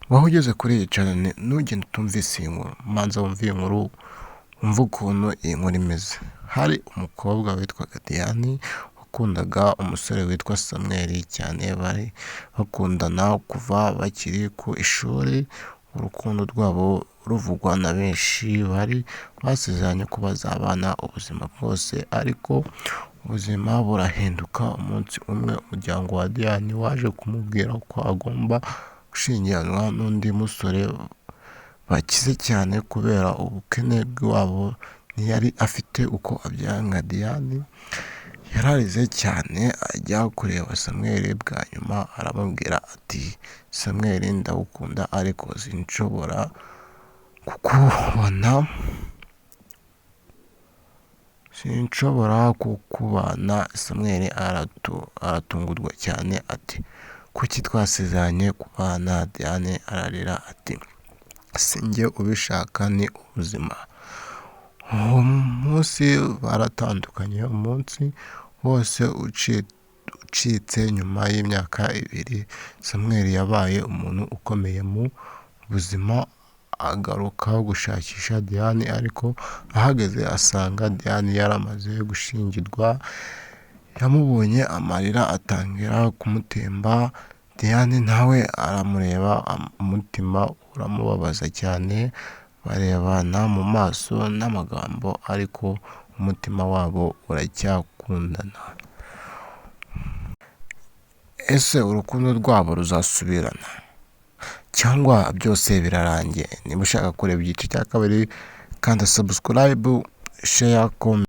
Wowe ugeze kuri iyi channel, ntugende utumvise iyi nkuru. Manza wumve iyi nkuru, wumve ukuntu iyi nkuru imeze. Hari umukobwa witwaga Diane wakundaga umusore witwa Samuel cyane. Bari bakundana kuva bakiri ku ishuri, urukundo rwabo ruvugwa na benshi. Bari basezeranye ko bazabana ubuzima bwose, ariko ubuzima burahinduka. Umunsi umwe, umuryango wa Diane waje kumubwira ko agomba gushyingiranwa n'undi musore bakize cyane. Kubera ubukene bw'iwabo, ntiyari afite uko abyanga. Diane yararize cyane, ajya kureba Samuel bwa nyuma, aramubwira ati: "Samuel, ndagukunda, ariko sinshobora kukubona, sinshobora kukubana." Samuel aratungurwa cyane, ati: "Kuki? Twasezeranye kubana." Diane ararira ati: "Sinjye ubishaka, ni ubuzima." Uwo munsi baratandukanye, umunsi wose ucitse. Nyuma y'imyaka 2, Samuel yabaye umuntu ukomeye mu buzima. Agaruka gushakisha Diane, ariko ahageze asanga Diane yaramaze gushyingirwa. Yamubonye, amarira atangira kumutemba. Diane nawe aramureba, umutima uramubabaza cyane. Barebana mu maso n'amagambo, ariko umutima wabo uracyakundana. Ese urukundo rwabo ruzasubirana cyangwa byose birarangiye? Niba ushaka kureba igice cya kabiri, kanda subscribe, share, comment.